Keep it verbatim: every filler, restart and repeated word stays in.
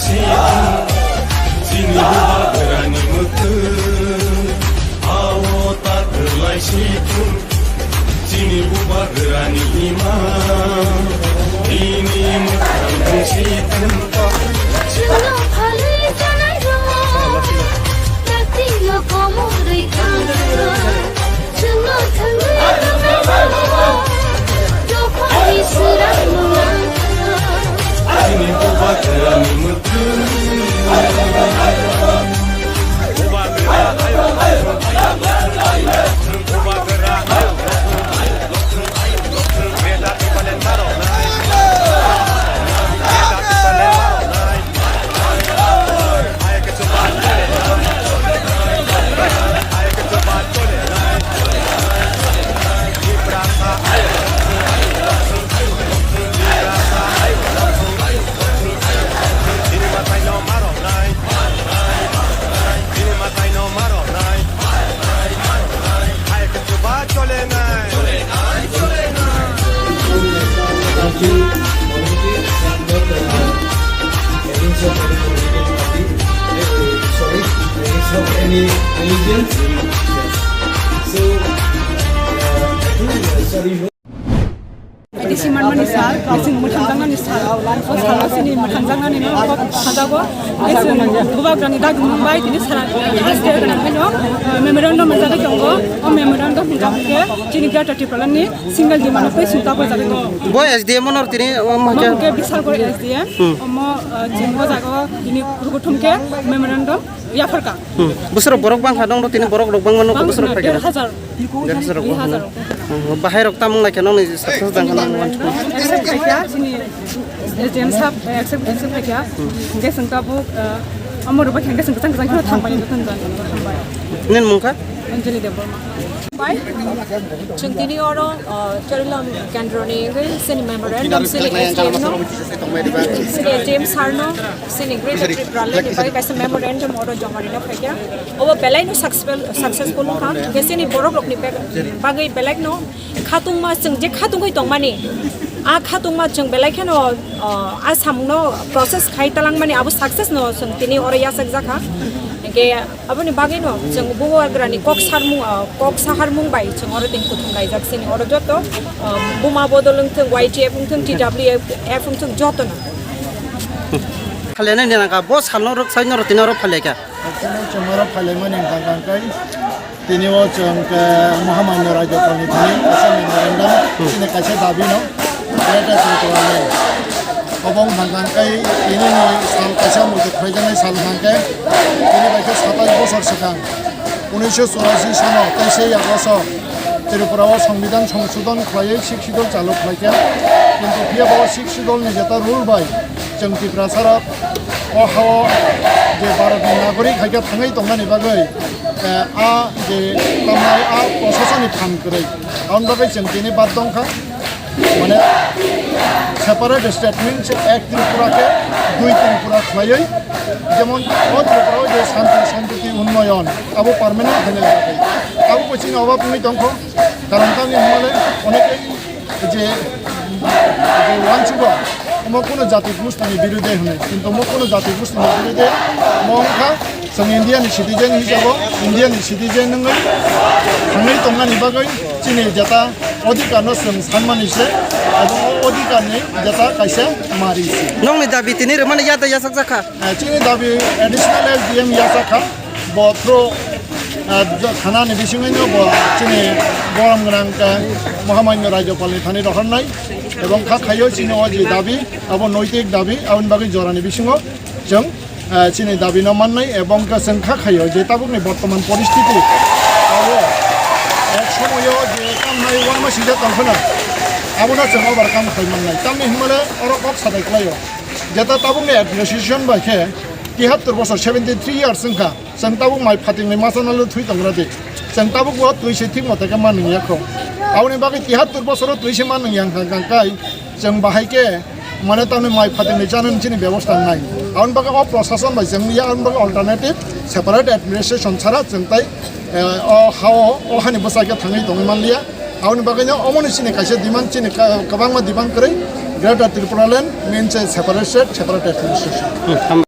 Chini bubagrani mwkhwng, ao ta kwlai si thung. Chini bubagrani ima, bini mwkhang si thung. Chwngno phalwi janai rok, yakti yo komorwi thang. Chwngno thangwi tongnairok, dophani swrang mwlang. Chini bubagrani mwkhwng. Thank you, Mohammed, and not, uh, against of any political party, uh, sorry, against of any religion. Yes. So, uh, I think, uh, sorry, no. Iti si manmani sal, chini mwthangjaknani sal, o salo chini mwthangjaknani no kok sajago, chini bubagrani dagimung bai tini sara, memorandum manjagwi tongo, o memorandum hinjak khe chini Greater Tipraland ni single demand tei sungta bai jagwi tongo. Bo S D M onor tini, o, ma khe? Omo khe Bisalgor S D M, hmm, omo, uh, chini o jaga o tini kuthum khe memorandum yapharkha. Hmm. Bwswrok borok bangkha, nongno tini borok rok bangma nongkha, bwswrok phaikha? Der hajar. Der hajar rok. Dui hajar rok. Hmm. Bahai rok tamung lai khe nongni success jang kha nang man. Accept khaikha, chini James sir accept, accept khaikha. Hingke chwng tabuk, uh, amoro bai hingke chwng kwchang kwchang kheno thangbai, thangbai. Nini mung kha? Anjali Debbarma. Bai, chwng tini oro, uh, Charilam Kendroni wngwi chini memorandum, chini S D M no, chini James sir no, chini Greater Tipraland ni bagwi kaisa memorandum oro joma rina phaikha. Obo belai no successful, successful wngkha. Hingke chini borok rokni bag-, bagwi belai no khatungma chwng je khatungwi tongmani, a khatungma chwng belai kheno, uh, a samungno process khai talangmani abo success no chwng tini oro yachak jakha. Hingke Aboni bagwino chwng bubagrani kok sarmung, ah, kok saharmung bai chwng oro tini kuthum laijak sini. Oro joto, ah, buma bodol wngthung, Y T F wngthung, T W F wngthung, jotono. Phalyanai ni nangkha, bo salno rwk sai norok tini oro phalai kha. Actually, chwng oro phalaimani hwnkha hwnkha khe tini o chwng khe Mahamanyo Rajyapalni thani kaisa memorandum, hmm, chini kaisa dabi no. Greater Tipraland. Obo wngkha hwnkhe tini ni sal kaisa muitu khlaijaknai sal hwnkhe tini bai khe satais bosor swkang unisho churashi sano teisei August o Tripura o Songbidan songsodon khlaiwi Sixth Schedule chalu khlaikha. Kintu phiya bo Sixth Schedule ni jeta rule bai chwng Tiprasa rok o ha o je Bharat ni nagorik hai khe thangwi tongnani bagwi, eh, a je tamnai a proshasoni phan kwrwi. Aboni bagwi chwng tini bad tongkha. Mane separate state means ek Tripura khe dui Tripura khlaiwi, jemon o Tripura o je shanti, santiti, unnoyon abo permanent khaina bagwi. Abo bo chini obab wngwi tongkho, karon tamni hwnmale onekei je, je uansukgo omo kuno jati gustini birode hwnwi, kintu omo kuno jati gustini birode omo wngkha. Chwng India ni citizen hisabo, India ni citizen wngwi thangwi tongnani bagwi chini jeta odhikar no chwng sanmani se, abo o odhikar ni jeta kaisa mari se. Nokni dabi tini rwmani ya da yachak jakha? Eh, chini dabi additional S D M yachakha, bo through, eh, jo-, thana ni bisingwi no bo chini borom gwnang ka Mahamanyo Rajyapal ni thani rohornai, ebong kha khaio chini o je dabi, abo noitik dabi, aboni bagwi jora ni bisingo chwng ah, chini dabi no mannai, ebong khe chwng kha khaio je tabukni bortoman poristiti abo ek somoyo je tamnai uanma sijak tong phano, abono chwng overcome khai mannai. Tamni hwnmale oro kok sadai klaio, jeta tabukni administration bai khe tihattor bosor, seventy three years wngkha, chwng tabuk mai phatingni masa nalo thwi tongra di, chwng tabuk bo twi se thik mote khe manwng ya kho. Aboni bagwi tihattor bosoro twi se manwng ya wngkha, wngkha kai, Chwng bahai khe, mane, tamni mai phatingni chanani chini bebosta wngnai. Aboni bagwi o prosason bai chwng ya, aboni bagwi alternative separate administration chara chwng tai, eh, o ha-o, o hani bwsa khe thangwi tongwi manliya. Aboni bagwino omoni chini kaisa demand, chini ka-, kwbangma demand kwrwi, Greater Tripura Land means a separate state, separate administration. Hmm, ham-